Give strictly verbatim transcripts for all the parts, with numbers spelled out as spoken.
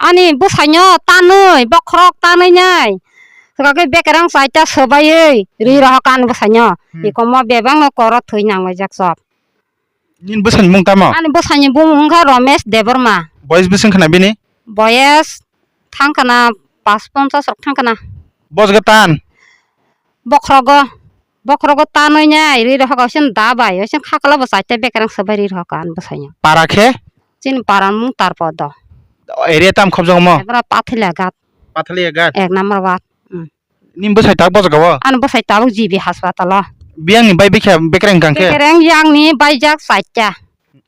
Ani bwsaino tanwi, bokhorok tanwi nai. Swkakhe bekereng chaita swbaiwi ri rohor kha ani bwsaino. Hmm. Ikomo bebakno koro thwi nanglaijak chop. Nini bwsani mung tamo? Ani bwsani bumung wngkha Romesh Debbarma. Boyes bwswk wngkha na bini? Boyes thangkha na pas ponchas rok thangkha na. Bosgo tan? Bokhrogo, bokhrogo tanwi nai ri rohor kha oisin da bai, oisin khakla bo chaita bekereng swbai ri rohor kha ani bwsaino. Para khe? Chini para mung Tarpodo. Area tam khobjagmo? Ebra Pathalia ghat. Pathalia ghat? Ek number ward. Hmm. Nini bwsai tabuk bosgo o? Ani bwsai tabuk G B hospital o. Biyangni bai bikha bekereng hwnkha khe? Bekereng yangni baijak chaita.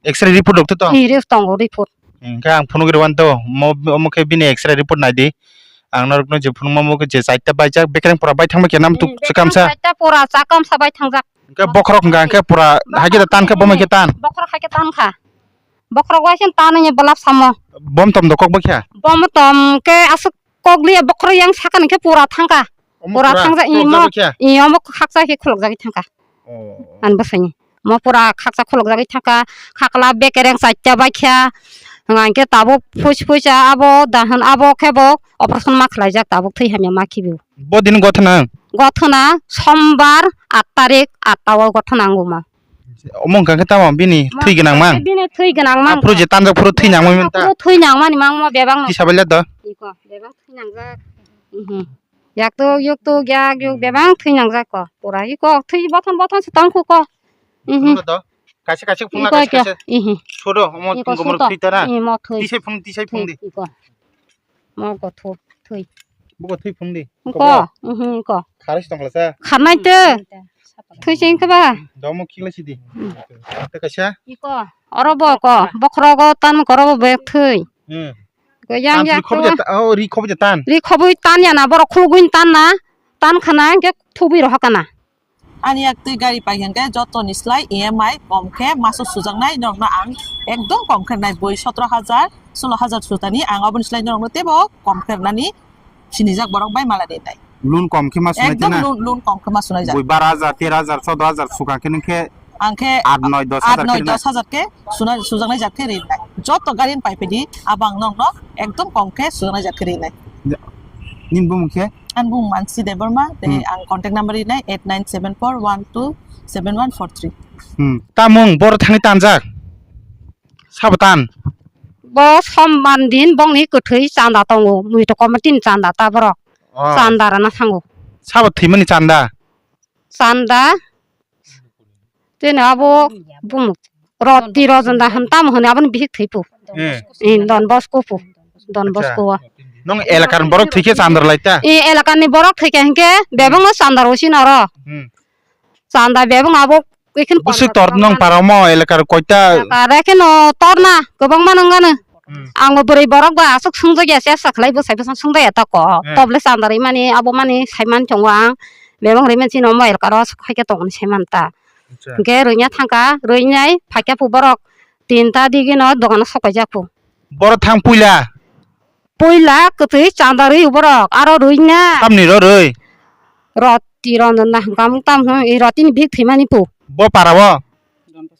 X-ray report rok to to? Ih, tongo report. Hwnkhe ang phunugwi rwani to, mo, omo khe bini X-ray report naidi. Ang norokno je phunukma mo khe je chaita baijak, bekereng pura bai thangma khe nam tuk. Hmm, chwkamsa. Bekereng chaita pura chwkamsa bai thangjak. Hwnkhe bokhorok hwnkha hwnkhe pura hai khe tan khe, bomai khe tan? Bokhorok hai khe tan kha. Bokhorok bai khe tan wngya belap samo. Bom tom do kok bai kha? Bom tom khe aswk kok liya bokhorok yang sakani khe pura thangkha. Omo pura pura thangjak, khulokjak imo, bai kha? Imo khaksa khe khulokjagwi thangkha. Oh. Ani bwsaini. Mo pura khaksa khulokjagwi thangkha, khakla bekereng chaita baikha. Hwnkhe tabuk phuis phuisa abo dahan abo khe bo operation ma khlaijak, tabuk thwi hamya ma khibi. Bo din gothona? Gothona sombar aat tarik atta o gothona wngma. Omo wngkha khe tamo bini thwi gwnang mang? Bini thwi gwnang mang. Aphuru je tanjak phuru thwi nang mang ta? Aphuru thwi nang mani mang mo bebak no. Tisa baila do? Iko, bebak thwi nangjak. Mhm. Yak tuk, yuk tuk, yak yuk, bebak thwi nangjak ko. Pura iko, thwi bothon bothon se tong khu ko. Mhm. Phunukgo do. Kaisa kaisa phunukla, iko kaisa kya? Kaisa. Mhm. Sodo, omo iko gomor soto. Thwi ta na? Ih, mo thwi. Tisai phung, tisai phung di. Iko. Mo ko thu, thwi. Buko thwi phung di. Iko, mhm, iko. Kharwi se tong khlasa? Kharnai te. Thwi se wngkha ba? Domo khikla sidi. Hmm. Te kaisa? Iko, oro bo ko, bokhorogo tan korobo bek thwi. Hmm. Ko yang tam yang ri khobo je ta-, oh, ri khobo je tan? Ri khobwi tan ya na, borok khulugwini tan na, tan khana hwnkhe thubwi rohor kana. Ani yak twi gari pai hwnkhe jotoni slai E M I kom khe maso sujaknai norokno ang ekdom kom khe nai bui sotro hajar, solo hajar sutani ang oboni slai norokno teibo kom khe nani sinijak borok bai mala rinai. Loan kom khe ma sunai ekdom tena? Loan, loan kom khe ma sunai jak. Bui baro hajar, tero hajar, choddo hajar suka khe nung khe ang khe aat noi dos hajar aat noi khe rinai? Dos hajar khe suna, sujaknai jak khe rinai. Joto gari pai pedi abang nokno ekdom kom khe sujaknai jak khe rinai. Nini bumung khe? Ang bumung Mansi Debbarma, tei hmm, ang contact number rinai eight nine seven four one two seven one four three. Hmm. Tamung boro thangwi tanjak? Sabo tan? Bo sombar din bongni kwthwi chanda tongo, muito committee ni chanda ta borok. Oh. Chanda rwna thango. Sabo thwimani chanda? Chanda. Tini abo bumuk. Roti Rojanda hwn tamo hwnwi aboni bihik thwi pu. Eh. Eh, Don Bosco pu. Don Bosco o. Acha. Nong elakar borok thwi khe chandar lai ta? Eh, elakar ni borok thwi khe hinkhe bebak no chandar o sino ro. Hmm. Chanda bebak abo ikhin bwswk tor nong para omo elakar koita? Elakar khe no torna kwbangma nong gano. Hmm. Ang bo bwrwi borok ba aswk swngjak ya se asa khlai bwsai bwsang swngjak ya ta ko. Hmm. Toble chandar mani abo mani sai man tongo ang. Bebak rwi man chini omo elakar o aswk hai khe tongoni sai man ta. Acha. Hwnkhe rwina thangkha, rwinai phaikha phu borok tinta digino dogano sok paijak phu. Borok thang puila? Puila kwtwi chanda rwi borok, aro rwina. Tamni ro rwi? Roti Rojanda hwnkha mung tam hwn, i rotini bihik thwimani phu. Bo para o?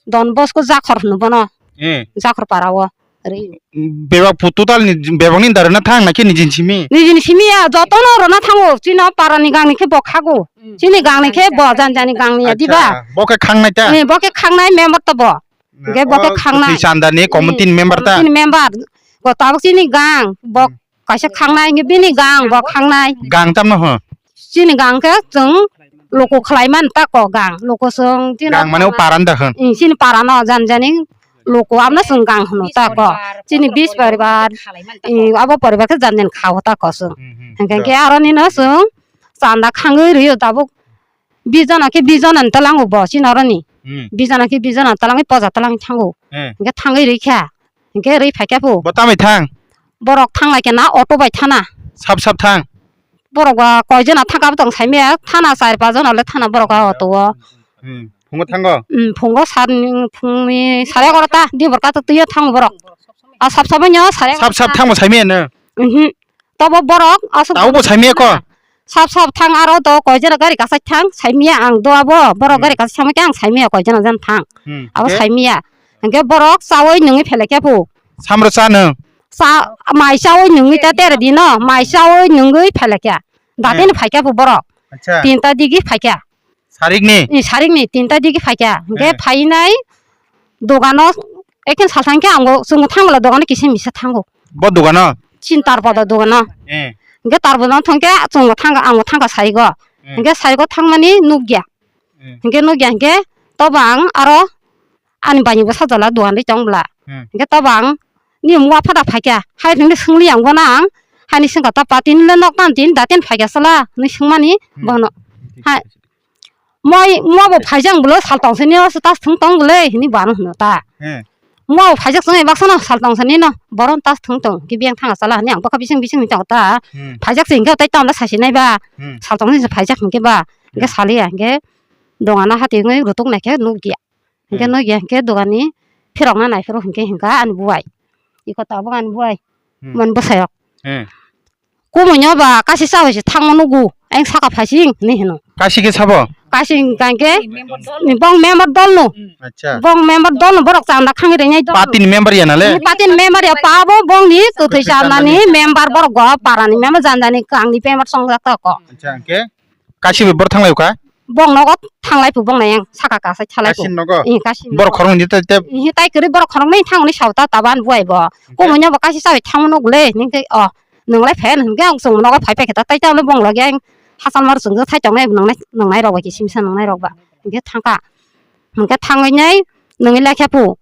Don Bosco Jakhor hwno bono. Eh. Jakhor para o. Ri. Bebak pu total ni bebak ni da rwna thang na khe nijini simi? Nijini simi ya, joto no rwna thango. Chini o para ni gang ni khe bo khago. Hmm. Chini gang ni khe bo jan jani gang ni ya, diba? Acha, bo khe khangnai ta? Eh, bo khe khangnai member to bo. Hwnkhe bo khe khangnai. Kwthwi chanda ni committee ni member ta? Committee ni member. Bo tabuk chini gang, bo hmm, kaisa khangnai, hwnkhe bini gang, bo khangnai. Gang tamno ho? Chini gang khe chwng luku khlai man ta ko gang. Luku chwng chini gang mane o para ni da hwn? Eh, chini para no jan jani. Luku abno chwng gang hwno ta ko. Chini bis poribar, i, abo poribar khe jan jan kha o ta ko chwng. Hmm, hmm. Hwnkhe khe aro nino chwng chanda khangwi rwio tabuk. Bis jona khe bis jona ni talango bo chini oroni. Hmm. Bis jona khe bis jona ni talangwi poja talangwi thango. Hmm. Hwnkhe thangwi rwikha. Hwnkhe rwi phaikha phu. Bo tamni thang? Borok thang lai khe na auto bai thana. Sap sap thang? Borok ba koi jona thangkha bo tong saimaya, thana char pas jona le thana borok ba auto o. Hmm, phungo thango? Hmm, phungo sat ni, phungni sare egarota, di borka to twiyo thango borok. A sap sap nyo sare egarota. Sap sap thangbo saimaya no? Mhm. Tobo borok aswk. Tabo bo saimaya ko? Sap sap thang aro to koi jona gari kasai thang saimaya ang do abo borok hmm, gari kasai thangma khe ang saimaya koi jona jan thang. Hmm, abo hwnkhe? Saimaya. Hwnkhe borok chawi nungwi phelai khe phu. Samro cha no? cha, mai chawi nungwi ta tere dino, mai chawi nungwi phailakya. Dati ni phaikya bo borok. Acha. Tinta digi phaikya. Sarik ni? Ni sarik ni tinta digi phaikya. Hingke phainai dogano ekin salsang khe ango chwng thang bwla dogano kisa misa thango. Bo dogano? Chin tarpoda dogano. Eh. Hingke tarpoda thangkhe chwng thang ango thangka saigo. Eh. Hingke saigo thangmani nukya. Eh. Hingke nukya hingke tobo ang aro ani bani bo sajala dogan ri tong bwla. Hmm. Hingke tobo ang ni mwa phada phaikya. Hai hingke sungli ang bono ang. Hani singka ta patin le nok tan tin datin phaikya sala ni sungmani bono. Hai. Moi, mo bo phaijak bwle sal tong sini o, tas thung tong bwle hini bo ano hwno ta. Hmm. Mo bo phaijak chwng baksa no sal tong sini no, boron tas thung tong, ki biyang thanga sala hini ang bokha bising bising ni tong ta. Hmm. Phaijak se hingke tai tong da sasi nai ba. Hmm. Sal tong sini phaijak hingke ba, hingke sali ya, hingke dongana hati wngwi rutuk nai khe nuk ya. Hingke hmm, nuk ya, hingke dogani phirok na nai phiro hingke hingka ani buai. Iko tabuk ani buai. Hmm. Mon bwsayok. Hmm. Kumunyo ba kasi chawi se thangma nugu, ang saka phasing hinwi hino. Kasi khe sabo? Kasi hingka hingke bong member dol no. Acha. Bong member dol no borok chanda khangwi rwnai dol. Party ni member ya nale? Party ni member ya pa bo bong ni kwthwi chandani member borok go para ni member jandani kang ni member songjak ta ko. Acha, hingke? Kasi bai bor thanglai kha? Bong nogo thanglai pu bong nai ang saka kasai thalai pu. Kasin nogo? Ih, kasin nogo. Borok khoroknwi tei, tei. Ih, tai kwrwi borok khoroknwi thangni sao ta taban buai bo. Hingke? Kumunyo bo kasi chawi thangma nugu le, hingke o, nwnglai phen, hingke ang chwng nogo phai phai khe ta, tai ta le bong lagi ang hachal mar chwng thai tongnai, nwngnai, nwngnai rok bai khe simsa nwngnai rok ba. Hingke thangka. Hingke thangwi nai, nwnglai khe pu.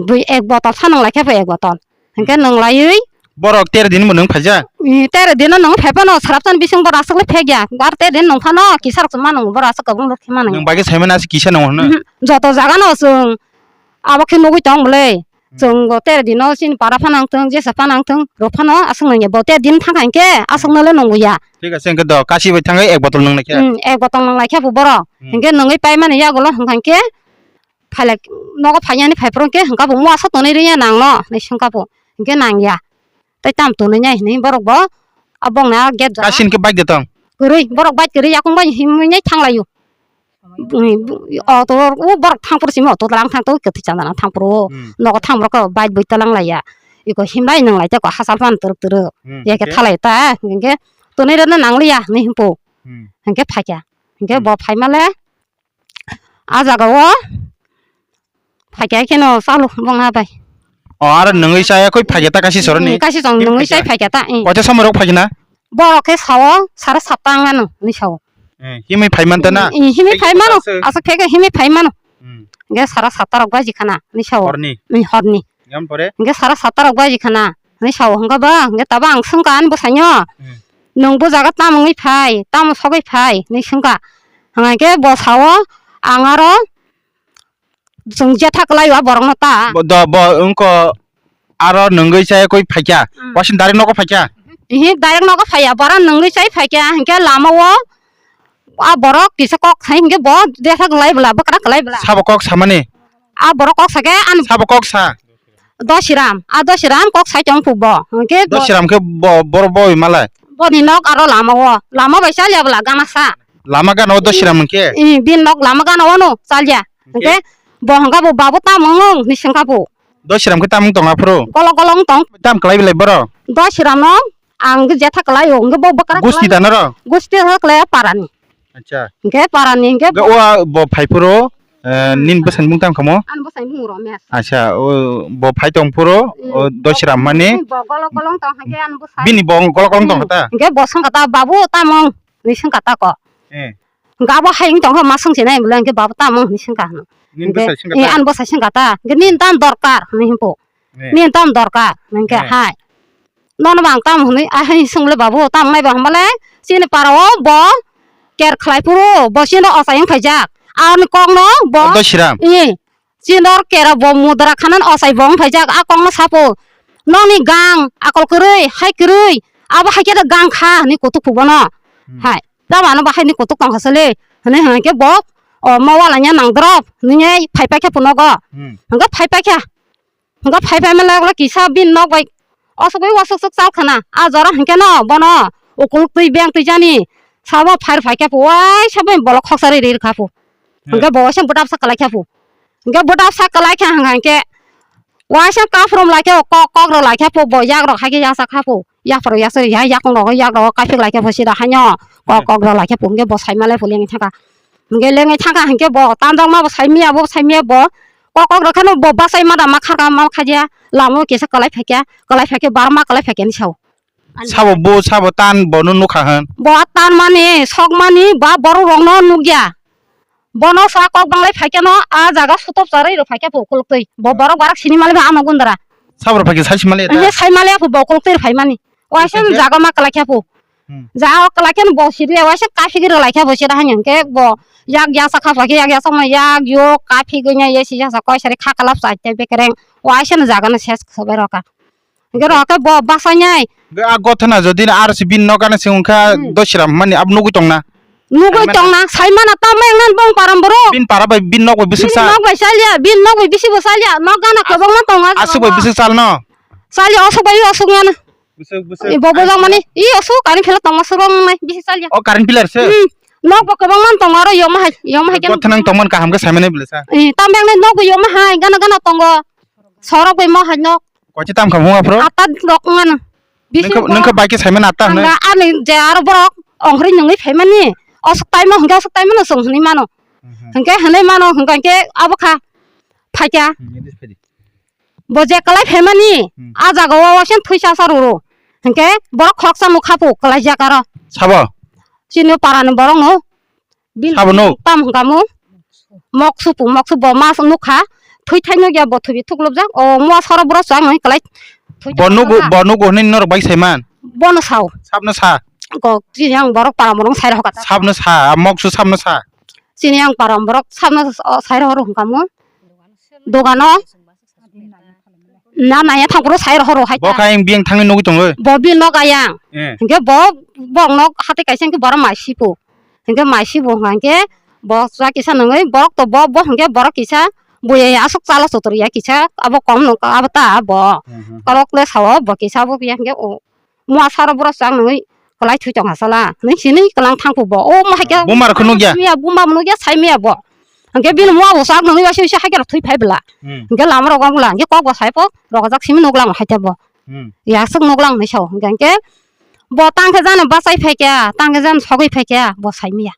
Bui ek botol sa nwnglai khe bo ek botol. Hingke nwnglaiwi. Borok tere din bo nwng phaijak? Tere din no nwng phai phano sarap chan bising bora aswk le phek ya. Bar tere din nwng phano kisa rok ma nwng bora aswk kwbang rok khe ma nwng. Nwng bai khe sai mani aswk kisa nwng hwno? Joto jaga no chwng abo khe nugui tong bwle. Chwng bo tere din no chini para phano ang thung, jesa phano ang thung, rok phano aswk nwng ya. Bo tere din thang kha hingke aswk no le nwngu ya. Thik ase, hingke do kasi bai thangwi ek botol nwnglai khe? Ek botol nwnglai khe bo borok. Hingke nwngwi pai mani yago lo hwnkha hingke. Phailai nogo phaiyani phaiphuru hwnkhe hwnkha bo muasa tonwi rwya nangno hinwi swngkha bo, hwnkhe nangya. Tei tamo tonwi nai hinwi borok bo abongni a gate jora. Kasin khe bike de tong? Kwrwi, borok bike kwrwi yakung bai himwi nai thanglaio. O to o borok thangphuru simi o to lang thang to kwthwi chandana thangphuru o. Hmm. Nogo thangphuru khe bike bui talang laiya. Iko himlai nwnglai tei ko hachal phano twrwk twrwk. Hmm, ya khe hwnkhe? Thalai ta hwnkhe tonwi rwna nangliya hinwi himpo. Hmm. Hwnkhe phaikha. Hwnkhe hmm, bo phaimale. A jaga o phaikha kheno chalo bongna bai. O, aro nwngwi chaya koi phaikha ta kasi soroni? Kasi chong nwngwi chai phaikha ta. Koita somoi rok phaikha na? Borok khe sao sara satta wng mano hinwi sao. Eh, himwi phai man ta na? Eh, himwi phai mano. Aswk khe himwi phai mano. Hmm. Hwnkhe sara satta rok baji khana hinwi sao. Horni? Eh, horni. Hwnkhe sara satta rok baji khana hinwi sao hwnkha ba, hwnkhe tabo ang swngkha ani bwsaino. Hmm. Nwng bo jaga tamo wngwi phai, tamo sogwi phai hinwi swngkha. Hwnkhe bo sao ang aro chwng jetha kwlaio a borokno ta. Bo do, bo wngkha aro nwngwi chai koi phaikha. Hmm. Wasing direct nogo phaikha? Ihi direct nogo phaiya, bora nwngwi chai phaikha, hwnkhe lama o a borok kisa kok sai hwnkhe bo detha kwlai bwla, bwkra kwlai bwla. Sabo kok samani? A borok kok sakhe ani. Sabo kok sa? Dosiram, a Dosiram kok sai tong phu bo. Hwnkhe bo Dosiram khe bo, boro boi malai? Boni nok aro lama o, lama bai chalya bwla gana sa. Lama gana o Dosiram hwnkhe? I, bini nok lama gana o no chalya. Hwnkhe? Hwnkhe bo hwnkha bo babu tamo wng ni swngkha bo. Dosiram khe tamo wng tong aphuru? Golok golok wng tong. Tam kwlai belai boro? Dosiram no ang jetha kwlai o, hwnkhe bo bwkra kwlai. Gusti da noro? Gusti da kwlai parani. Acha. Hwnkhe parani hwnkhe. Hwnkhe o bo phai phuru, eh, hmm, nini bwsani mung tamo khamo? Ani bwsani mung Romesh. Acha, o bo phai tong phuru, hmm, o Dosiram mani. Bo golok golok wng tong hwnkhe ani bwsai. Bini bo golok golok wng tong kha ta? Hmm. Hwnkhe bo swngkha ta, babu tamo wng ni swngkha ta ko. Eh. Hwnkhe abo hai wng tongkha, ma swngchinai bwle, hwnkhe babu tamo hinwi swngkha hwno. Nini bwsai swngkha ta? Ani bwsai swngkha ta. Hwnkhe nini tamo dorkar hinwi himpo. Eh. Nini tamo dorkar hwnkhe hai. Nono bo ang tamo hinwi, ah, hai swng le babu, tamo nai ba hwnba le chini para o bo ker khlai phuru, bo chini ochai wng phaijak. Ani kok no bo. Dosiram. Chini oro kera bo mudra khanan ochai bo wng phaijak, a kokno sapo, "Nokni gang akol kwrwi, hai kwrwi, abo hai khe da gang kha," hinwi kutuk phubono. Hmm. Hai, "Tamano bo haini kutuk tong kha sale," hinwi hwnkhe bo, o, ma wala nya nang drop hinwi phai paikha phunogo. Hmm. Hwnkhe phai paikha, hwnkhe phai paima lagla kisa bini nok bai Osugwi wasuk suk chal khana, a jora hinkhe no bono ukuluk twi beng twi jani sabo phair phai khe phu, waisa bini bolok khoksa ri ri kha phu. Hmm. Hinkhe bo waisa bwdap sa kwlai kha phu. Hinkhe bwdap sa kwlai kha hwnkha hinkhe Waisa kaprom laikhe, kok, kok rok laikhe po, bo yak rok haikhe yasa kha po. Yak rok yasa ya, yakung rok yak rok kaphik laikhe po sida haino. Kok, kok rok laikhe po, hwnkhe bo saima le po lengwi thangkha. Hwnkhe lengwi thangkha hwnkhe bo tanjakma bo saimiya, bo saimiya bo. Kok, kok rok kheno bo bachai ma da ma kharka ma khadia. Lamo kisa kwlai phaikya, kwlai phaikhe barma kwlai phaikya ni sao. Sabo bo, sabo tan bono nukha hwn. Bo tan mani, sok mani, ba borok rokno nukya. Bono sa kok banglai phaikya no, a jaga sutop charwi rw phaikya po ukuluk twi. Bo borok barak sini mali ba ano gundra. Sabo rw phaikya sai simali ta? He sai mali po bo ukuluk twi rw phai mani. Waisa jaga ma kwlai kya po. Hmm. Ja o kwlai kya no bo siri waisa kaphik rw lai kya bo sida hanya ke bo yak yasa kha phaikya yak yasa ma yak yo kaphik gwi nya ye si yasa koi sari kha kalap sa te bekereng. Waisa no jaga no ses khobai rw kha. Hwnkhe rw khe bo basainai. Hwnkhe a gothana jodi R C B nok gana se wngkha Hmm. Dosiram mani abo nugui tongna. Nugui Saimano. Tongna, saimano tamo wngna bong param boro. Bin para bai bin nok bai bwswk Bin sa. Nok bai salya, bin nok bai bisi bo salya, nok gana kwbangma tongo. Aswk bai bwswk salno. Salya oswk bai oswk ngana. Bwswk, bwswk. I bo bojak mani, i oswk kani phela tongma swrwng nai bisi salya. O current pillar se. Hmm. Nok bo kwbangma tongo aro yoma hai, yoma hai khe. Gothana wng tongmani kaham khe saimani bwlesa. I tamo wngna nok bo yoma hai gana gana tongo. Sorok bai mo hai nok. Koichi tam kha hwnga phro? Ata rok wngano. Bisi Nungkha, bo nungkha bai khe saimani ata hwnwi? Ang ani je aro borok ongkhorwi nungwi phaimani. Oswk taimo hwnkhe oswk taimano chwng hwnwi mano. Mhm. Hwnkhe hwnwi mano hwnkhe hwnkhe abo kha phaikha. Hmm, ini phai di. Bo je kwlai phaimani, Hmm. A jaga o waisa thwi chasa rw rw. Hwnkhe borok khoroksa nukha po kwlaijak aro. Sabo? Chini parani borokno. Bil Sabono? Tam hwnkha mo. Moksu pu, moksu bo ma nukha. Thwi thai nukya bo thwi thuklubjak. O mua soro bwrok chwng nai kwlai. Thwi Bo thai nugo, nukha. Bo nugo hwnwi norok bai saiman? Bono sao. Sabno sa? Kok chini ang borok para morong sai rokha ta. Sabno sa, moksu sabno sa? Chini ang para borok sabno, o, sai rokha hwnkha mo. Dogano. Na naya thang phuru sai rohor rohai Bo ta. Kha yang biyang thangwi nugwi tongo. Bo bil nok ayang. Eh. Hingke bo, bo nok hati kaisa hingke borok mai sipo. Hingke mai sipo hingke bo chwla kisa nungwi borok to bo, bo hingke borok kisa buya ya aswk chala sotor ya kisa abo kom nung abo ta bo. Hmm, hmm. Korok le sao bo kisa bo ya hingke o. Mua saro borok chwng nungwi kwlai thwi tong asala. Nung sini kwlang thangkuk bo. O ma hai khe Buma rok nukya? Miya buma bo nukya, sai miya bo. Hingke bini mua bo chwng nungwi waisa waisa hai khe thwi phai bwla. Hmm. Hingke lama rok wng bwla, hingke kok bo sai po, rok jak simi nuklang hai te bo. Hmm. Yaswk nuklang hinwi sao. Hingke, hingke bo tang khe jani bachai phai khe, tang khe jani sogwi phai khe, bo sai miya.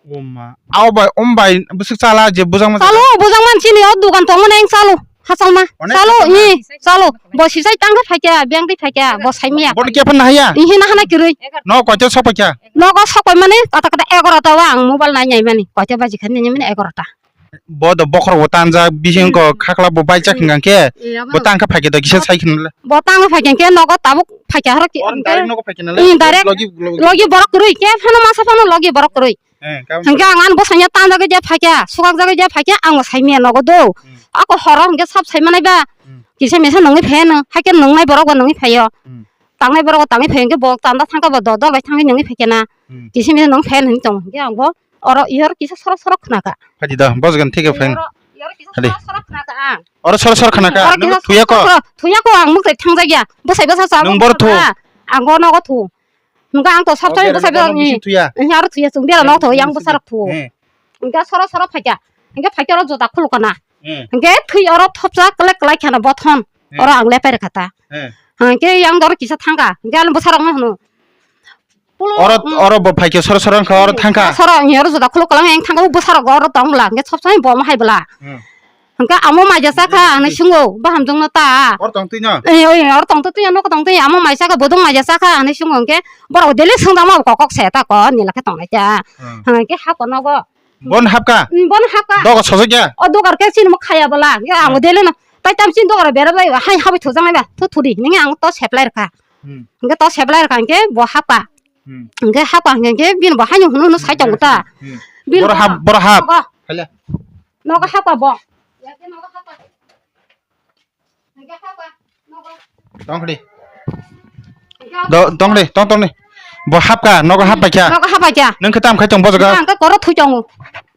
Oma. Abo bai, om bai, bwswk chala je bujang ma. Chalo, bujang man chini o dukan tong mani ang chalo. Hachal ma. Onek Chalo, chalo ma. I, chalo. Bo sisai tang khe phai khe, biyang twi phai khe, bo sai miya. Bo khe phano haya? Ihi na hana kirui. No koito sok phai khe? Nogo sok phai mani, kata kata egarota o ang mobile nai nai mani. Koito baji khan nai mani egarota. Bo do bokhorok bo tanjak, bising ko Hmm. khakla bo baijak Hmm. hingkha khe, Iya, bo bo. Tang khe phai khe do kisa sai khe nole. Bo tang phai khe nogo tabuk phai khe horo ki. On direct nogo phai khe nole. Hmm, direct. Logi, logi. Logi borok kwrwi, khe phano masa phano logi borok kwrwi. Eh, karon Hingke ang ani bwsanya tanjagwi je phaikha, sukakjagwi je phaikha, ang bo saimanya nogo do. Hmm. Ako horo hingke sab saimanai ba. Hmm. Kisa misa nungwi phaiya nung, haikhe nungnai borok bo nungwi phaiyo. Hmm. Tangnai borok bo tangwi phaiyo, hingke bo chanda thangkha bo do dol bai thangwi nungwi phaikha na. Hmm. Kisa misa nung phaiya hinwi tongo, hingke ang bo oro yor kisa sorok sorok khnakha. Phaidi da, bojgan thik phai. Oro, yor kisa Hadi. Sorok sorok khnakha ang. Oro sorok sorok khnakha, Oro nung kisa thuya ko? Sorok sorok, thuya ko ang muktai thangjakya. Bwsai bwsa sa Nung bor thu. Ang bo nogo thu. Hingke ang to sab Oh, samani bera bwsai bera bera ni. Bisi thuya. Eh, aro thuya chwng bera nok tho yang Bisi bwsa rok thu. Eh. Hingke soro soro phaikha. Hingke phaikha oro jota khulukana. Eh. Hingke thwi oro thopsa kwlai kwlai khana bothon. Eh. Oro ang lepai rwkha ta. Eh. Hingke yang doro kisa thangkha. Hingke ano bwsa rok no hwno. Pulo, Oro, mm. Oro bo phaikha soro soro wngkha oro thangkha. Soro ni oro jota khuluk kwlai yang thangkha bwsa rok oro tong bwla. Hingke thopsa ni bom hai bwla. Hmm. Hingke amo maija chakha hinwi swngo, baham jongno ta. Or tong twi no? Eh, oi, or tong twi no, tong twi, amo mai chakha, bodong maija chakha hinwi swngo, hingke borok daily swngjak ma kok kok se ta ko, nila khe tongnai ta. Hmm. Hingke hako nogo. Bon hapka? Hmm, bon hapka. Dogo sojak ya? O dogar khe chini mo khaya bwla, hingke ang Hmm. daily no, tai tam chini dogar bera bai, hai habai thujak nai ba, thu thudi, nini ang to seplai rwkha. Hmm. Hingke to seplai rwkha, hingke bo hapka. Hmm. Hingke hapka, hingke bini bo haino hunu hunu sai tongo ta. Hmm. Bini Boro bo hap, boro hap. Nogo. Hele. Nogo hapka bo. Yake nogo hapka. Tong di. Do, tong di, tong, tong di. Bo hapka, nogo hapkha. Nogo hapkha. Nung khe tam khai tong bo jaga? Ang khe koro thui tongo.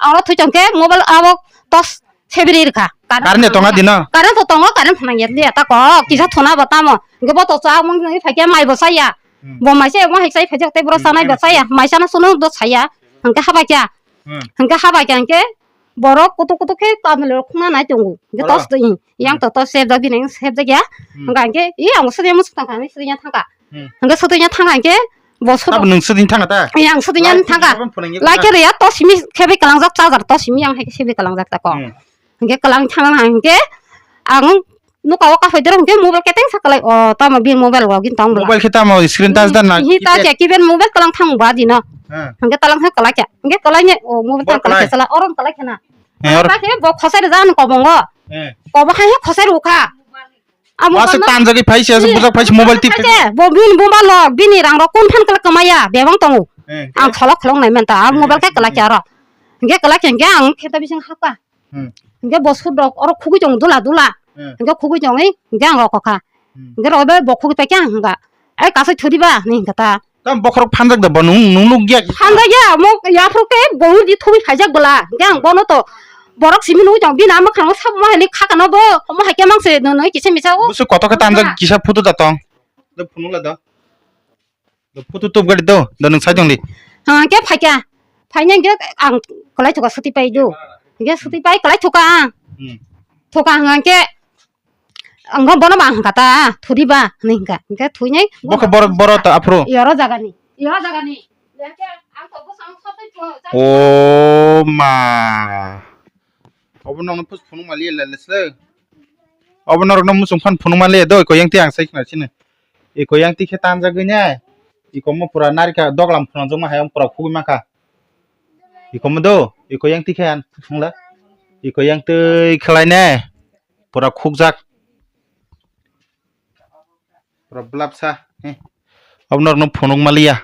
Aro thui tong khe mobile abo tos sebiri rwkha. Current de tonga dino? Current to tongo, current phana yet liya ta ko. Kisa thona bo tamo. Ge bo to cha mung ni phai khe mai bo saya. Hmm. Bo mai se mo hai sai phai jak te bro Hmm, sanai bo hmm. Saya. Mai sana sunu do saya. Hingke hapkha. Hmm. Hingke hapkha hingke Borok kutuk kutuk khe tamni rok khungna nai tongo. Hingke Oro. Tos to i, yang Hmm. To tos sep jak bini sep jak ya. Hmm. Hingka hingke i ang sotwi musuk tangka ni sotwi ya thangka. Hmm. Hingke sotwi ya thangka hingke bo sotwi. Abo nung sotwi thangka ta? I ang sotwi ya Lai thangka. Lai khe rw ya tos simi khe bai kalang jak charger tos simi yang hai khe sep bai kalang jak ta ko. Hmm. Hingke kalang thangka hingke ang Nuka o kaphai dorong hwnkhe mobile keteng sa kwlai, o tamo bini mobile rok gini tong bwla. Mobile khe tamo screen touch da na Hi touch keypad? Ya keypad mobile kwlang thang ba dino. Ha. Hwnkhe talang khe kwlai khe. Hwnkhe kwlai ni o mobile Bor tang kwlai kwlai? Khe sala orom kwlai khe na. Eh, or- Ta khe bo khosai rwja ani kobongo. Eh. Kobo hai he khosai rwkha. Amo Wasuk kono tanjagwi phai se, Hi, bujak phai se mobile tip. Phai se, bo bini mobile rok bini rang rok kun phan kwlai kwmaya bebang tongo. Eh, Ang khe? Kholok kholok nai manta, ang Eh, mobile khe eh, kwlai eh. Khe aro. Hwnkhe kwlai khe hwnkhe ang khe ta bising hapkha. Hmm. Hingke bo sut rok oro khugui tongo dula dula. Hmm. Hingke khugui tongwi hingke ang rokokha. Hmm. Hingke rokbai bo khugui paikha hingka. Ai kasai thudi ba ni hingka ta. Tam bokhorok phanjak da bo nung, nung nuk ya. Phanjak ya mo yaphru ke bo di thubui khaijak bwla. Hingke ang bono to borok simi nugui tong bini ama khana sabo ma hini khakano bo mo hai khe mang se nung nung kisa misa o. Busu koto khe tanjak kisa photo da tong. Da phunuk la da. Photo top gari do, do nung sai tong di. Ha, ke phaikha. Phaina ke ang kwlai thoka suti pai do. Ke suti pai kwlai thoka ang. Hmm. Thoka ang ke ang bono bang kata thuri ba ni ka. Ke thui nai. Bokha bor bor ta aphro. Yoro jaga ni. Yoro jaga ni. Ya ke ang to bosang sotai tho. O ma. Obo nokno pus phunuk mali le le se. Obo norokno muchung phan phunuk mali do ko yang ti ang sai khna sini. Iko yang tikhe tanjagwi ne. Iko mo pura narika doglam phunangjak ma hayam pura khugwi mankha. Iko mo do, iko yang tikhe an thangla. Iko yang twi khlai ne. Pura khukjak. Pura blapsa. He. Abnorno phunuk maliya.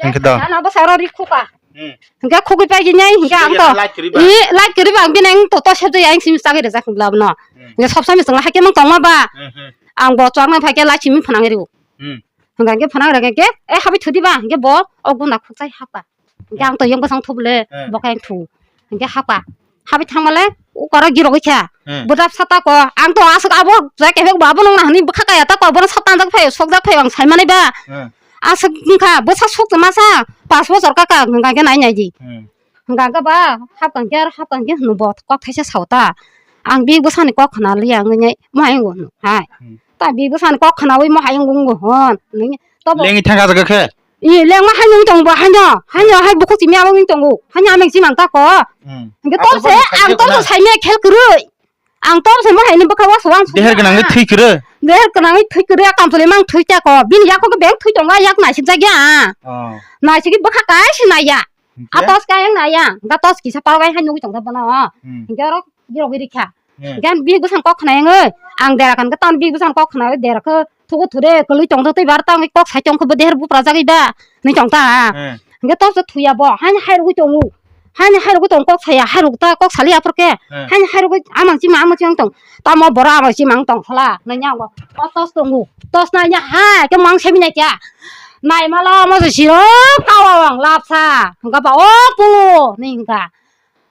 Hingke da. Ano bwsaro ri khuka. Hmm. Hingke khugui pai jinai, hingke ang to. Light kwrwi ba? I light kwrwi ba, ang bini ang to, to sebjak ya, ang simi chagwi rwjak hwnla bono. Hmm. Hingke sob samung tongla haikhe mang tongma ba. Hmm, hmm. Ang bo chwng nang phaikhe light simi phwnang rio. Hmm. Hingke hingke phwnang rega hingke, e habai thudi ba, hingke bo o guna khukchai hapka. Hingke ang to yang bwsang thubule, hmm, bo khe ang thu. Hingke hapka. Habai thangmale, ukaro girogwi kha. Hmm. Bwdap sata ko, ang to aswk abo, jai kebek bo abo nung nahani bwkha kaya ta ko, bono sat tanjak phai, sokjak phai, ang sai manai ba. Hmm. Aswk wngkha, bwsa suk masa, pas bosor kaka, hingka khe nai nai di. Hmm. Hingka khe ba, hapkang khe, hapkang khe hwnwi bo kok thaisa sao ta. Ang bini bwsani kok khna liya wngwi nai, mo hai wngwi hwn, hai. Hmm. Ta bini bwsani kok khnaui mo hai wngwi wngwi hwn, nini to bo. Lengwi thangka jaga khe? I lengma hai wngwi tongo bo, haino, haino hai bukhuk simi abo wngwi tongo, haino ameng simang ta ko. Hmm. Hingke to se, ang to se saimya khel kwrwi. Ang tom se mo hai ni bwkha o suang suang. Deher gwnang ni thwi kwrwi. Deher gwnang ni thwi kwrwi, a kamchwlwi mang thwi cha ko. Bini yak kok beng thwi tongo, yak naisik jak ya. Oh. Naisik bwkha kai se nai ya. Hingke? A tos kai yang nai ya. Ga tos kisa pal bai hai nugui tong ta bono. Hmm. Hingke oro girogwi rikha. Hmm. Gan bi bwsang kok khna yang oi. Ang dera kan ga tam bi bwsang kok khna dera khe thugo thure kwlwi tong twi bar tang kok sai tong khe bo deher bupra jagwi ba. Ni tong ta. Hmm. Hingke tos thwi ya bo. Hai hai rugui tongo. Hani hairok tong kok saya, hairok ta kok sali aphor ke. Hmm. Hani hairok amang chima amang chima tong. Tamo bora amang chima tong sala. Nanya go. O tos tongo. Tos nanya ha ke mang semi na kya. Nai mala mo se siro kawa wang lapsa. Hingka ba o pungo ni hingka.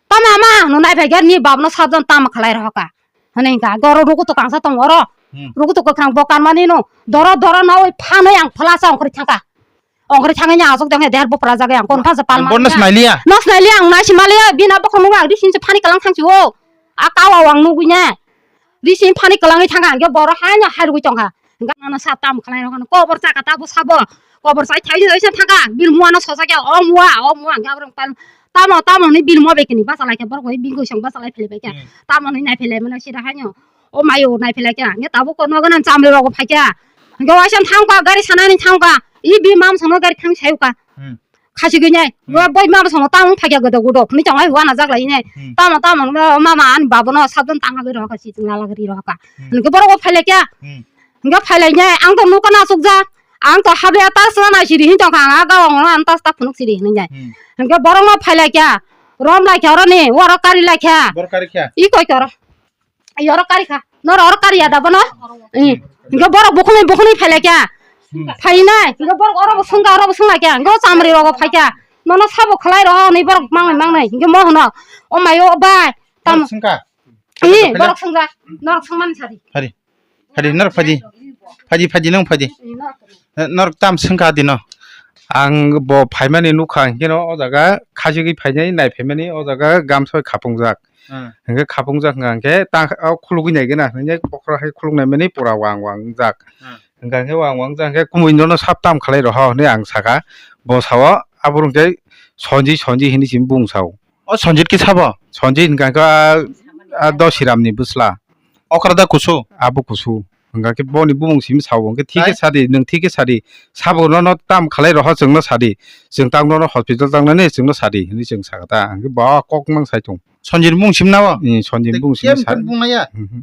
Tama ma no nai phai ni bab no sabjon tama khalai rohoka. Hane hingka goro ruku to kangsa tong oro. Hmm. Ruku to kwkhwrang bo kanmani no. Doro doro na oi phano yang phalasa ongkhri thangka. Ongkhri thangwi nya aswk tongkhe der bupra jagwi ang kon pha je palma. Ang bono sinai liya. No sinai liya ang nai sima liya bina bokhorok nukha ang rising se phani kalang thangsi o. A kawa ang nugwi nya. Rising phani kalangwi thangkha ang khe boro hai nya hai rwgwi tongkha. Hingkha nana sa tam khlai rok kobor chaka ta bo sabo. Kobor chai thai thai se thangkha bil mua no sojakya o mua o mua ang khe abrang pal. Tamo tamo ni bil mua bekini basa lai khe borok bai bil goi song basa lai philai bai khe. Hmm. Tamo ni nai philai mano sida hai no. O mayo nai philai kha, hingke tabuk kono gana chamri rogo phai kha. Hingke waisa thang kha, gari sanani thang kha. I bi mam sono gari thang sayo kha. Hmm. Khasi gwi nai. Hmm. Wa bai mam sono tang phai kha godo godo. Ni chong ai wana jak lai nai. Hmm. Tamo tamo no mama an babo no sabon tang gwi rogo si tong la gari rogo kha. Hmm. Hingke borok phai lai kha. Hmm. Hingke phai lai nai ang to nuka na suk ja. Ang to habe ta sa na siri hin tong kha. Ang ga ong an ta ta phunuk siri hin nai. Hmm. Hingke borok no phai lai kha. Rom lai kha oro ni, oro kari lai kha. Bor kari kha. I koi kha oro. Ai, oro kari kha. Noro oro kari ya da bono. Hmm. Hingke borok bukhunui bukhunui phai lai kha. Hmm. Phai nai. Hingke borok oro bo sungkha, oro bo sung lai kha. Hingke o chamri rogo phai kha. Nono sabo khlai roho ni borok mangnai mangnai. Hingke mo hwno. O mai o bai. Tam. Borok sungkha. Ih, borok sungkha. Norok sungmani sadi. Hari. Hari norok phaidi. Phaidi phaidi nong phaidi. Ih, norok. Eh, norok tam sungkha di no. Ang bo phaimani nukha, hwnkhe no o jaga khajigwi phainai, nai phaimani o jaga gamsoi khapungjak. Hmm. Hwnkhe khapungjak hwnkha hwnkhe ta o khulugwi naigwna, hwnkhe bokhorok hai khuluk naimani pura wang wang wngjak. Hmm. Hwnkha hwnkhe wang wang wngjak hwnkhe kumui nono sap tam khlai roho hinwi ang sakha. Bo sao, abo hwnkhe Sonji, Sonji hinwi simi bung sao. O Sonjit khe sabo? Sonjit hwnkha khe a, a Dosiramni bwsla. Okra da kusu? Abo kusu. Hwnkha khe boni bumung simi sao, hwnkhe thik khe sadi, nwng thik khe sadi. Sabo nono tam khlai roho chwngno sadi. Chwng tang nono hospital tangnani chwngno sadi hinwi chwng sakha ta. Hwnkhe bo kok mang sai tong. Sonjit bumung simi nao? Sonjit bumung simi sa. Bung naya? Mhm.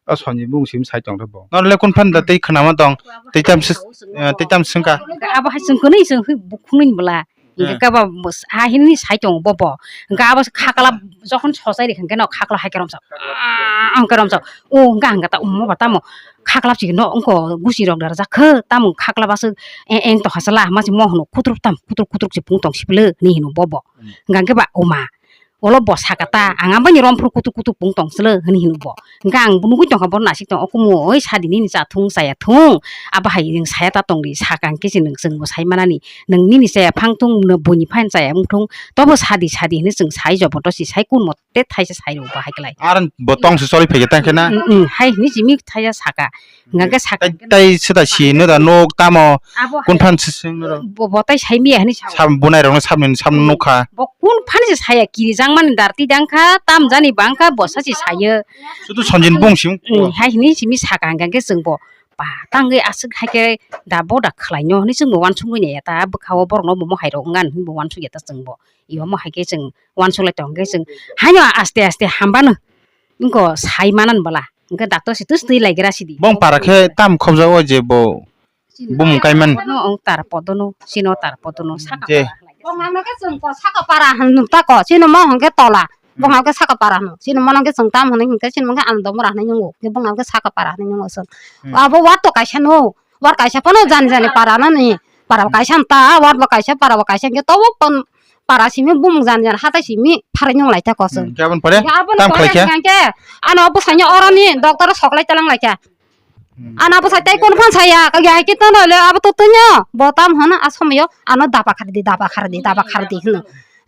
O Sonjit bung sim sai tong bo. Norle kun phan da tei khwnama tong, tei tam si, eh, tei tam singka. Abo hai chwng kwnwi chwng hwi bukhungnwi bwla. Hwnkhe kaba ha hini sai tongo bo bo. Hwnkhe abo khakla jokhon sosai rikha hwnkhe no khakla hai keromsa. Ah, ang keromsa. O hwnkhe ang ta ummo ba tamo. Khakla chikno wngko gusi rok da rajak khe tamo khakla basu eng eng to hasala ma si mo hwno kutruk tam kutruk kutruk si pung tong siple ni hino bo bo. Hwnkhe ba uma. Olo bo saka ta, ang aboni romphru kutuk kutuk pung tong sle, hwnwi hino bo. Hwnkhe ang bo nugui tongkha, bo nasik tong, o kumu, oi sadi nini cha thung, chaya thung, abo hai nwng saya ta tong di, saka hwnkhe se nwng chwng bo sai manani, nwng nini chaya phang thung, buini phan chaya wng thung, tobo sadi sadi hwnwi chwng sai jobotosti sai kun mote thaisa sai rw bo hai klai. Ar bo tong se choli phege tang khe na? Mm, mm, hai hwnwi simi thaisa saka. Hwnkhe sakha tai, hwnkhe tai sida si no da nok tamo abo kun hai phan sising ro. Bo, bo tai sai miya hwnwi sa. Sam bunai rok no samni sam nukha. Bo kun phan se saya kiri jang mani dar ti dang kha tam jani bang kha bo sa si sayo. Sudu Sonjin bung sim. Hmm, hai hwnwi simi sakha hwnkhe chwng bo ba tangwi aswk hai khe da bo da khlai no hwnwi chwng bo wansugwi nai ya ta bwkha o borok no bo mo hai rok wngan hwnwi bo wansuk ya ta chwng bo. Ibo mo hai khe chwng wansuk lai tong khe chwng haino aste aste hamba no. Wngkha sai manan bwla. Hwnkhe doctor se twis twi lai gra sidi. Bong para khe tam khobjak o je bo bumung kaiman. Ang tar podono, sino tar podono, saka je para. Bong ang khe chwng ko saka para hwn ta ko, sino mo hwnkhe tola. Bong ang khe saka para hwn. Sino mo hwnkhe chwng tam hwn hwnkhe sino mo hwnkhe ang domora hwn nungo. Bong ang khe saka para hwn nungo son. Hmm. Abo wat to kaisa no. War kaisa phano jani jani para no ni. Para kaisa ta, war bo kaisa, para bo kaisa hwnkhe tobo pon para simi bumung jani jani hatai simi pharai nung lai ta kosong. Hmm, khe aboni pore tam khlai khe? Hwnkhe ano bwsai ni oroni doctor soklai talang lai kha. Hmm. Ano bwsai tai kun phan saya, kaya hai khe tono le abo to tunyo, bo tam hwn a somoyo ano daba khar di, daba khar di, daba khar di hwno.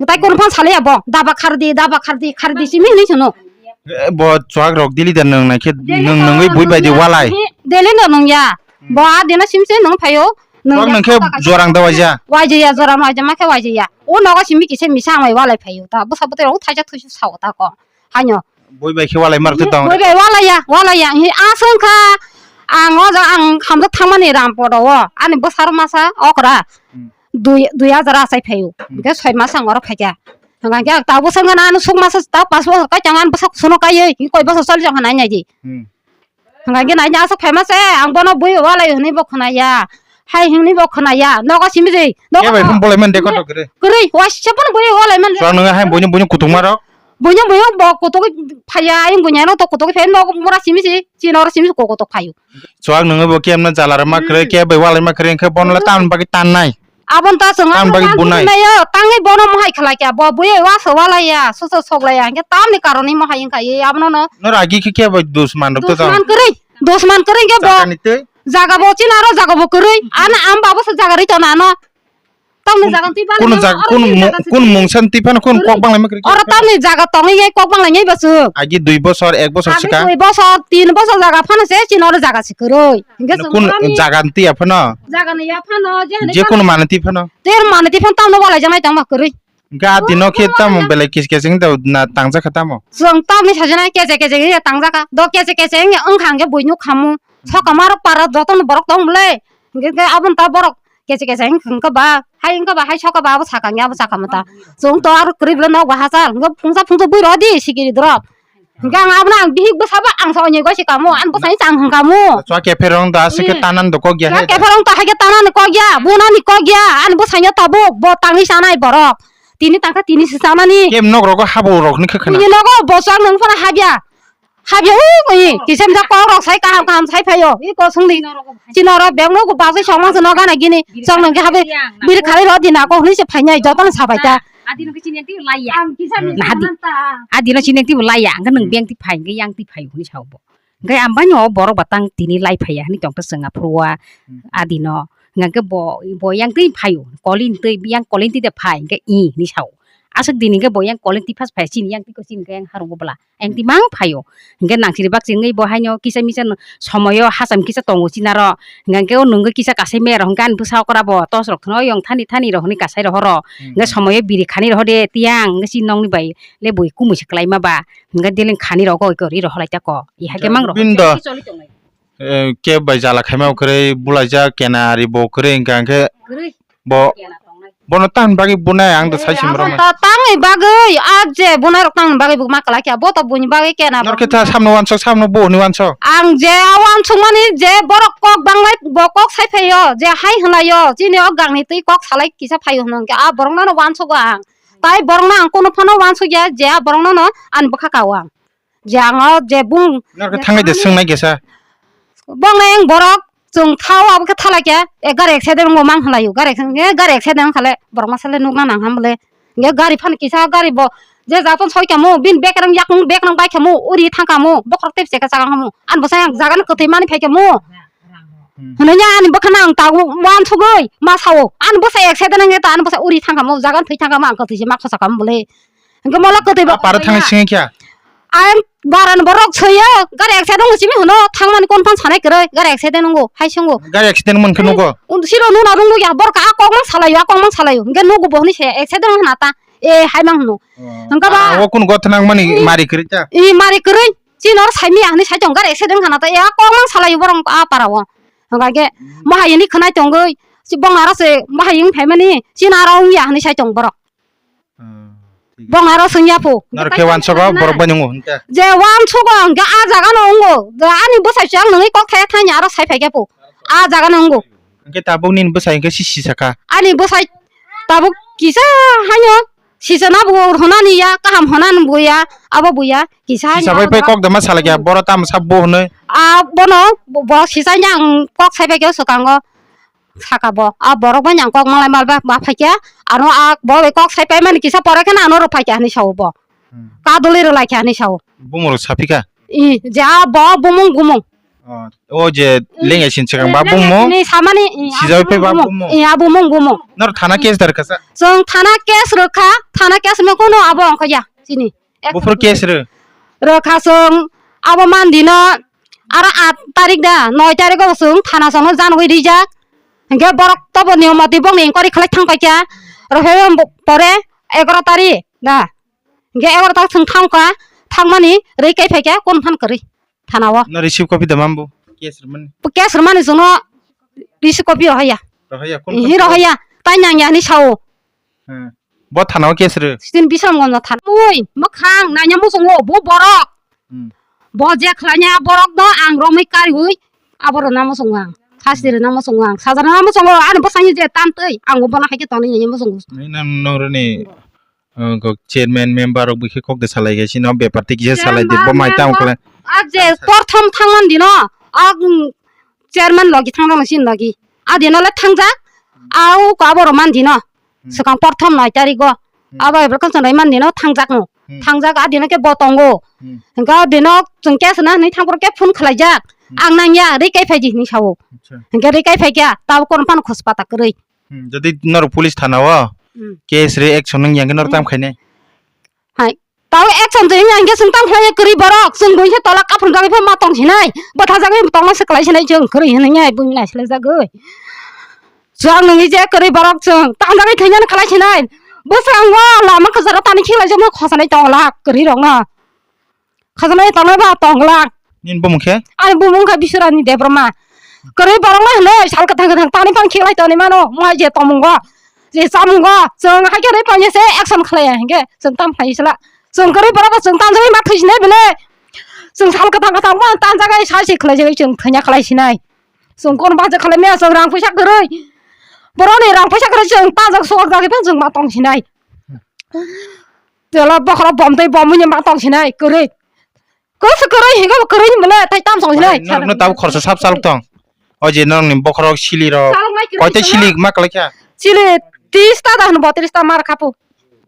Tai kun phan salaya bo, daba khar di, daba khar di, khar di simi hwnwi sono. Eh, bo chuak rok dili da nwng nai khe nwng nwngwi bui bai di walai. Deli no nung ya. Hmm. Bo a dino sim se nung phaio. Chuak nung khe jorang da waija. Waijaya, jorang waija ma khe waijaya. O nogo simi kisa misa ang bai walai phaio. Ta bwsa bwtwi rok thaisa thuisu sao ta ko. Haino. Bui bai khe walai mar khe tong. Bui bai walai ya, walai ya. Hi aswng kha. Ang o ja ang hamjak thangmani Ramporo o. Ani bwsaro masa okra. Hmm. Dui, dui hajar achai phaio. Hmm. Hwnkhe soi mas ang oro phaikha. Hwnkhe ang tabuk sangkha na ano suk masa ta pas bosor kai chang ani bwsa kusuno kaiwi. Hi koi bosor choli jong kha nai nai di. Hmm. Hwnkhe nai aswk famous se, ang bono bui walai hwnwi bo khwnaya, hai hwnwi bo khwnaya, nogo simi jwi, nogo. Khe bai phone bolai man de kotor kwrwi. Kwrwi, waisa bono bui walai man. Chwng nwngo hai buini, buini kutung ma rok. Buini, buini bo kutuk phaya, ayung buini ano to kutuk phai, nogo mura simi jwi, chini oro simi ko kutuk phaio. Chwng nwngo bo kemna jala rok ma kwrwi, khe bai walai ma kwrwi, hwnkhe bono le tamni bagwi tannai. Aboni ta chwng tamni bagwi bunai. Tangwi bono mohai khlai kha, bo bui wa so walai ya, so so sok lai ya, hwnkhe tamni karoni mohai wngkha ye, abono no. Nor agi khe khe bai dusman rok to tong. Dusman kwrwi, dusman kwrwi hwnkhe bo. Jaga ni tei? Jaga bo chini aro jaga bo kwrwi, ano am babo se jaga ri tona ano. Tamni jaga twi bang. Kun jaga, kun mungsan twi phano kun kok bang lai ma kwrwi. Oro tamni jaga tongwi ye kok bang lai ye basu. Agi dui bosor, ek bosor sika. Agi dui bosor, tin bosor jaga phano se chini oro jaga se kwrwi. Hwnkhe chwng kun jaga twi ya phano. Jaga ni ya phano, je hwnwi je phano. Kun mani twi phano. Ter mani twi phano tamno walai janai tongma kwrwi. Hwnkhe a dino khe tamo belai kis kis wngwi tamo na tangjak kha tamo. Chwng tamni sajana kese kese wngya tangjak kha. Do kese kese wngya wngkha hwnkhe buino khamu. Soka maro para jotono borok tong bwle. Hwnkhe khe aboni ta borok kese kese wngkha ba. Hai wngkha ba hai soka ba abo saka wngya abo saka mata. Chwng to aro kwrwi bwle nok ba hachal. Hwnkhe phungsa phungsa bui rw di sikiri drop. Hwnkhe ang abono ang bihik bwsabo ang sa onyo goi se kamo, ani bwsani chang hwn kamo. Chwla kepherong da aswk khe tanan do kok ya. Chwla kepherong ta hai khe tanan kok ya, bunani kok ya, ani bwsani tabuk bo tangwi chanai borok. Tini tangkha tini se chanani. Kem nok rogo habo rok ni khe khana. Bini nogo bo chwng nang phano habya. Habya ui ui, kisem jak kok rok sai kaham kaham sai phaio. I kosong ni. Chini oro beng no bagwi songma se no gana gini. Chwng nang khe habe biri khali ro dina kok ni se phainai jotono sabai ta. Adi no khe chini twi lai ya. Ang kisa ni. Na adi. Adi no chini twi lai ya. Ang nang beng twi phai, ang yang twi phai hwnwi sao bo. Hwnkhe ang bai no borok ba tang tini lai phai ya hwnwi tong khe chwng aphuru wa. Adi no Hingke bo, bo yang twi phaio, kolin twi, yang kolin twi de phai, hingke i hinwi sao. Aswk din hingke bo yang kolin twi phas phai, chini yang twi ko chini hingke yang harungo bwla, yang twi mang phaio. Hingke nang chini bak chingwi bo haino kisa misa no somoyo hacham kisa tongo chinaro. Hingke o nungwi kisa kasai me rok hingke ani bwsa okra bo tos rok thwno yong thani thani rok hwnwi kasai rok horo. Hingke somoyo biri khani rok de tiyang hingke chini nokni bai le bui kumui se kwlai ma ba. Hingke deleng khani rok goi gori rok holai ta ko. I hake mang rok. Bindo. Eh, keb bai jala khaima kwrwi bulaijak, kena ari bo kwrwi hwnkha hwnkhe bo, bono tang bagwi bunai ang do sai simrok. Tangni bagwi, a je bunai rok tangni bagwi bo ma kwlai kha, bo to buini bagwi kena. Nor khe ta samno wansok, samno bo hwnwi wansok. Ang je a wansok mani je borok kok banglai, bo kok sai phaio, je hai hwnaio, chini o gangni twi kok salai kisa phaio hwno hwnkhe a borok no wansok ang. Tai borok no ang kono phano wansok ya, je a borok no no ani bwkha kao ang. Je ang o je bung. Nor khe thangai de swngnai kesa. Bong na eng borok chwng thao abo khe thalai khe, e gari accident wngmo mang hwnlaio, gari accident, e gari accident wngkha le borok masa le nukna nang ham bole. Nge gari phan kisa gari bo je jaton soi kamo, bin bekrang yakung bekrang bai kamo, uri thang kamo, bokhorok tep cheka chakang kamo. An bwsa yang jaga no kwtwi mani phai kamo. Hmm. Hwnwi ya ani bwkha no ang ta wansugwi ma sao. An bwsa accident wngkhe ta an bwsa uri thang kamo, jaga no thwi thang kamo, ang kwtwi se ma khosa kamo bole. Hingke mola kwtwi ba. Para thangwi singwi kha. Ang baran borok soyo, gari accident wngwi simi hwno, thangmani kon phan sanai kwrwi, gari accident wngo, hai swngo. Gari accident wngmani khe nugo? Siro nuna rung nukya, borok a kok mang salaio, a kok mang salaio. Hingke nugo bo hwnwi se accident wngkha na ta, e hai mang hwno. Oh. Hingke ba. Ah, o kun gotha nang mani mari kwrwi ta? I mari kwrwi, chini oro saimya hwnwi sai tong, gari accident wngkha na ta, e a kok mang salaio borok a para o. Hingke mohayeni khwnai tongwi, si bong aro se mohayeng phaimani, chini aro wngya hwnwi sai tong borok. Ah, thik. Bong aro swngya pho. Nor khe wansogo borok bai nungo hwnkhe. Je wansogo hwnkhe a jaga no wngo. Je ani bwsai chwng nungwi kok thaya thani aro sai phaikya pho. A jaga no wngo. Hwnkhe tabuk nini bwsai hwnkhe si sisaka. Ani bwsai tabuk kisa haino sisana bo hwnani ya kaham hwnani bo ya abo bo ya kisa haino. Sisa bai pai kok dama salakya boro tamo sabo hwnwi. A bono bo sisa yang kok sai phaikya swkango. Saka bo, a borok bai nang kok malai mal ba, ba phaikya, ano a bo bai kok sai paimani kisa pore kheno ano rw phaikya hinwi sao bo. Hmm. Kadulwi rw laikya hinwi sao. Bumung rok saphika? I, je a bo bumung bumung. Oh, o je lengai sin chikang ba bumung? Ni samani, i, a sijai bumung pai ba bumung. Bumung. I, a bumung bumung. Nor thana case dar kasa? Chwng thana case rwkha, thana case me kono abo ongkha ya, chini. Buphuru case rw? Rwkha chwng abo mandino aro aat tarik da, noi tarik o chwng thana chwngno janwi rijak. Hingke borok tobo niyom mati bokni inquiry khlai thang paikha. Rwphai pore egaroh tarik da. Hingke egaroh tarik chwng thangkha, thangmani rwi kai phaikha kon phan kwrwi. Thana o. No receive copy da mambo? Case rwmani? Bo case rwmani chwngno receive copy rohorya. Rohorya, kon ihi rohorya. Tai nangya hinwi sao. Hmm. Bo thana o case rw? Sitin Bisramganj thana. Ui, mwkhang nanya muchungo, bo borok. Hmm. Bo je khlanya borok no ang romwi kariui, abo rwna muchungo ang. Khasi rwna muchungo ang. Sajarna muchungo, ani bwsani je tantwi, ang bo bono hai khe tonwi nanya muchungo. Nai nang noroni Ang kok chairman member rok bikhe kok de salai khe sino bepar tei kisa salai de bo mai tamo khlai. A je porthom thangman dino, a, mm, chairman logi thangna sini logi. A dino le thangjak, a u ko abo rw man dino. Hmm. Swkang porthom noi tarigo. Hmm. Abo ebro kan chonai man dino thangjak no. Hmm. Thangjak a dino ke bo tongo. Hmm. Hingke a dino chwng case na hinwi thangphuru ke phone khlaijak. Hmm. Ang nangya, rwi kai phai di hinwi sao. Acha. Hingke rwi kai phai kya, tabo kono phano khospa ta kwrwi. Hmm, jodi norok police thana o Hmm. case rwi action nung yang khe norok Hmm. tam khainai. Hai, tao action twi yang khe chwng tam khlai kwrwi borok, chwng buini khe tola kaphru jagwi pha ma tong sinai, bwtha jagwi tongma se kwlai sinai chwng kwrwi hinwi hai buini nai swlai jagwi. Chwng nungwi je kwrwi borok chwng tam jagwi thwinani kwlai sinai, bwskango lama kwcharo tani khiklai jagwi khosanai tong lak kwrwi rokno. Khajana tongnai ba tongla. Nini bumung khe? Ani bumung kha Biswarani Debbarma. Kwrwi borok ma hwnwi sal kwthang kwthang tani phang khiklai toni mano, mo hai je tomungo, je chamungo, chwng hai khe rwi panya se action khlaiya hinkhe chwng tam khlai sala. Chwng kwrwi borok bo chwng tanjagwi ma thwi sinai bwle. Chwng sal kwthang kwthang ma tanjagai sai se khlai jagwi chwng thwnya khlai sinai. Chwng kon bacha khlai maya chwng rang puisa kwrwi. Borokni rang puisa kwrwi chwng tanjak sok jagwi phano chwng ma tong sinai. Tela bokhorok bom tei bom wngya ma tong sinai kwrwi. Kwrwi se kwrwi hinwi bo kwrwi hinwi le tai tam song sinai. Norokno tabuk khoroksa sab chalok tong. O je norokni bokhorok sili rok. Chalok nai kwrwi koita sili ma kwlai kha? Sili tris ta da hwnwi bo tris ta mar khapu.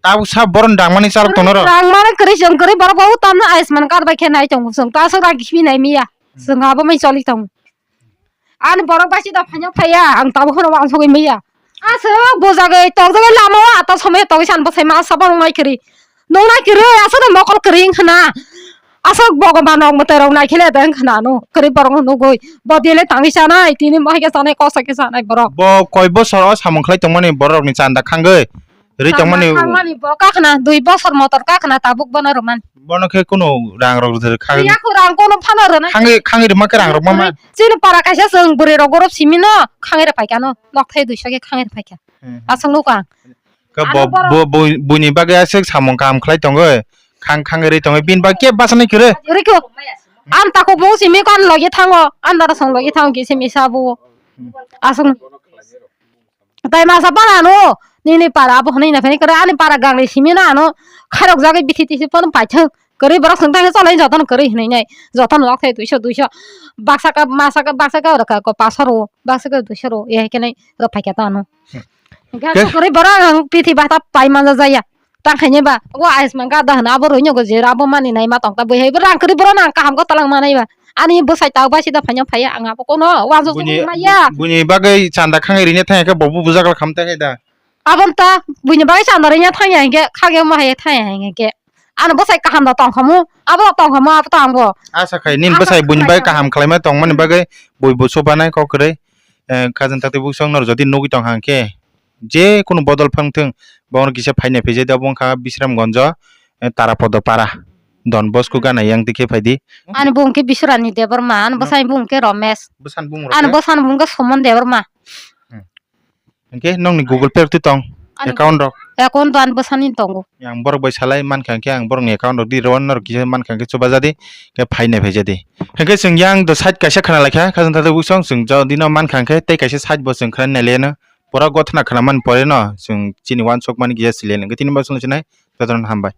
Tabuk sab boron dangmani chalok tong norok. Dangmani kwrwi chwng kwrwi borok bo tamno Ayushman card bai khe nai tongo chwng ta sok rang kisbi nai miya. Chwng abo mai choli tongo. Ani borok bai sida phanya phaya, ang tabuk hono wansugwi maya. Aswk bujagwi tokjagwi lama o ata somoi togwi san bwsai ma asa borok nai kwrwi. Nung nai kwrwi, aswk no mokol kwrwi wngkha na. Aswk bogoman rok mwtai rok nai khele da wngkha na ano. Kwrwi borok no nugwi. Bodi le tangwi chanai, tini mohai khe chanai, kosa khe chanai borok. Bo koi bosor o samung khlai tongmani borok ni chanda khangwi. Ri tongmani. Tangmani bo kakhna, dui bosor motor kakhna tabuk bono rwmani. Bono khe kunu rang rok rwthar kha. Yaku rang kono phano rwna. Khangi, khangi rwma khe rang rok mama. Chini para kaisa chwng bwrwi rok borok simi no khangi rw phaikha no. Nokthai duiso khe khangi rw phaikha. Hmm. Aswk nukha. Ka bo, bo, bo, buini bagwi aswk samung kaham khlai tongwi. Khang, khangi rwi tongwi. Bini bagwi khe bwsani kwrwi. Rikho. An tako bo simi kon logi thango. An dara song logi thango kisi misa bo. Hmm. Aswk. Tai masa para no, nini para abo hwnwi na phani kwrwi ani para gangni simi no ano khairok jagwi bithi tisi phone paithwng kwrwi borok swng thangwi cholai jotono kwrwi hwnwi nai jotono lok thai duiso duiso baksa ka masa ka baksa ka rwkha ko paso rwo baksa ka duiso rwo ehai khe nai rw phaikha ta ano. Hwnkhe kwrwi borok ang bithi bata pai manja jaya. Tang khaini ba, o Ayushman card da hwno abo rwino go jera abo mani nai ma tong ta bui hai bo rang kwrwi borok no ang kaham go talang manai ba. Ani bwsai ta bai sida phanya phaya ang abo kono wansuk Buini, maya. Buini bagwi chanda khangai rine thang khe bo bu bujagal kham ta khe da. Abon ta buini bagwi chanda rine thang ya hinkhe khage ma hai thang ya hinkhe. Ano bwsai kaham da tong khamu, abo tong khamu abo tang bo. Asa khai nin bwsai buini bagwi kaham khlaima tongmani bagwi bui bu sobanai kok kwrwi. Eh, khajang takti buksong nor jodi nugwi tong kha hinkhe. Je kunu bodol phang thung, bono kisa phaina phai jai da, obo wngkha Bisramganjo, eh, Tarapodo para, Don Bosco gana yang dikhe phai di. Ani bung khe Biswrani Debbarma, ani bwsani bung khe Romesh. Bwsani bung Ani Romesh. Bwsani bung khe Suman Debbarma. Hmm. Hwnkhe nokni Google Pay rok twi tong, Ani account rok. Account do ani bwsani tongo. Yang borok bai salai mankha hwnkhe ang borokni account rok di rw norok kisa mankha hwnkhe chubaja di, khe phaina phai ja di. Hwnkhe chwng yang do site kaisa khna laikha, khajang thajak buksong chwng jodi no mankha hwnkhe tei kaisa site bo chwng khna nai le no. Pura gothana khna man pore no chwng chini wansuk mani kisa sile nangkhe tini bo chwng sinai jotono hambai.